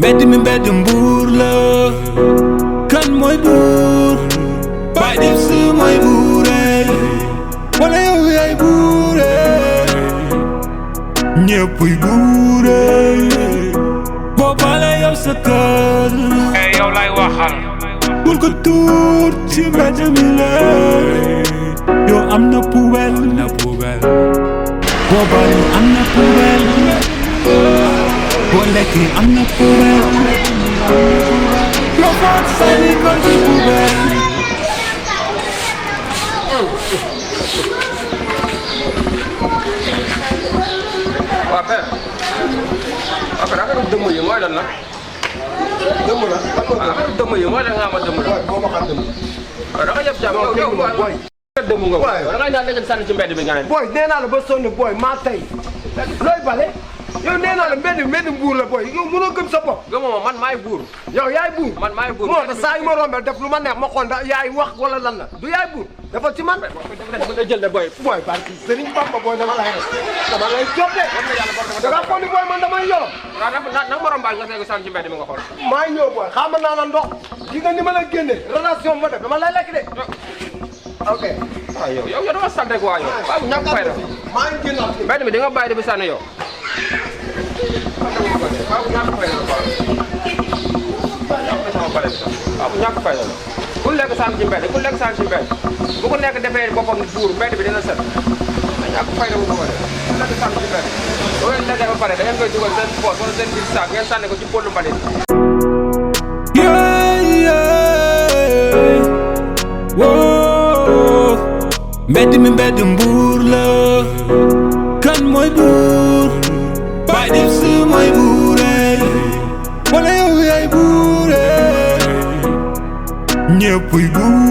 mbedd mi mbedd Buur la kan mooy buur bay def si mooy buure wala yow yaay buure ñëppuy buure boo bale yow sa kër yow lay waxal bul ko tuur ci mbedd mi la yow am na poubelle boo bale am na poubelle boo lekki am na poubelle loo foog sani ko ci poubelle waa père affaire affaire dëmm yi mooy lan la dëmm la affaire dëmm yi mooy lan nga xam dëmm la boo ma xam dëmm waaw da nga jëf jàmm yow yow booy dëmm nga Waay. da nga ñaan léegi sànni ci mbedd bi nga ne booy nee naa la ba sonn booy maa tey looy bale yow nee naa la mbedd Buur la booy yow mënoo gëm sa bopp gëmoo ma man maay buur yow yaay buur man maay buur moo tax saa yu ma rombee def lu ma neex ma xool ndax yaay wax wala lan la du yaay buur dafa ci man da jël de boy booy barki Serigne Bamba booy dama lay jot de da nga xool ni booy man damay yorom na ma rombaal nga seeg sànni ci mbedd mi nga xool maa ngi ñëw booy xaama naa la ndox gi nga ni ma la génne relation ma def dama lay lekk de ok waaw yow dama sant rek waa yow waaw ñàkk fay la maa ngi génnaat mbedd mi di nga bàyyi di bi sànni yow waaw ñàkk fay la waaw ñàkk fay la ku lekk sànni ci mbedd ku lekk sànni ci mbedd bu ko nekk defee boppam buur mbedd bi dina set ñàkk fay la bu ko def ku lekk sànni ci mbedd boo leen lekkee ba pare da ngeen koy dugal seen poos wala seen biir saak ngeen sànni ko ci pollu mbalit woo mbedd mi mbedd Buur la kan mooy buur bay def si mooy buure wala yow yaay buure ñëppuy buur